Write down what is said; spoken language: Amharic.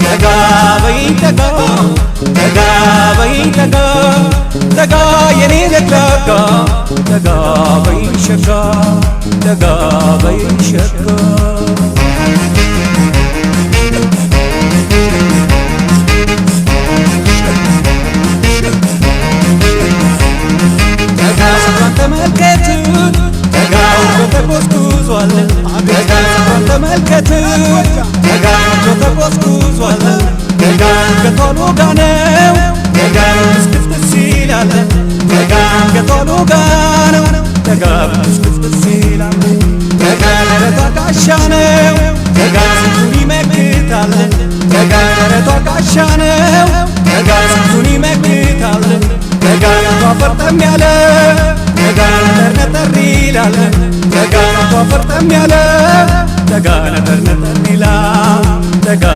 ጠጋ በይ ጠጋ፣ ጠጋ በይ ጠጋ፣ ጠጋ የኔ ለቅላቃ፣ ጠጋ በይ ሸጋ፣ ጠጋ በይ ሸጋ። ጠጋ ፀጉሯን ተመልከቱት፣ ጠጋ ወርዶ ተቆዝቁዟል። ጠጋ ፀጉሯን ተመልከቱት፣ ጠጋ ወርዶ ተቆዝቁዟል። ጠጋ አንገቷ ሎጋ ነው፣ ጠጋ ፍስክፍትስ ይላል። ጠጋ አንገቷ ሎጋ ነው፣ ጠጋ ፍስክፍትስ ይላል። ጠጋ ደረቷ ጋሻ ነው፣ ጠጋ ስንቱን ይመክታል። ጠጋ ደረቷ ጋሻ ነው፣ ጠጋ ስንቱን ይመክታል። ጠጋ ፈርጠም ያለ፣ ጠጋ ነጠር ነጠር ይላል። ጠጋ ፈርጠም ያለ፣ ጠጋ ነጠር ነጠር ይላል። ጠጋ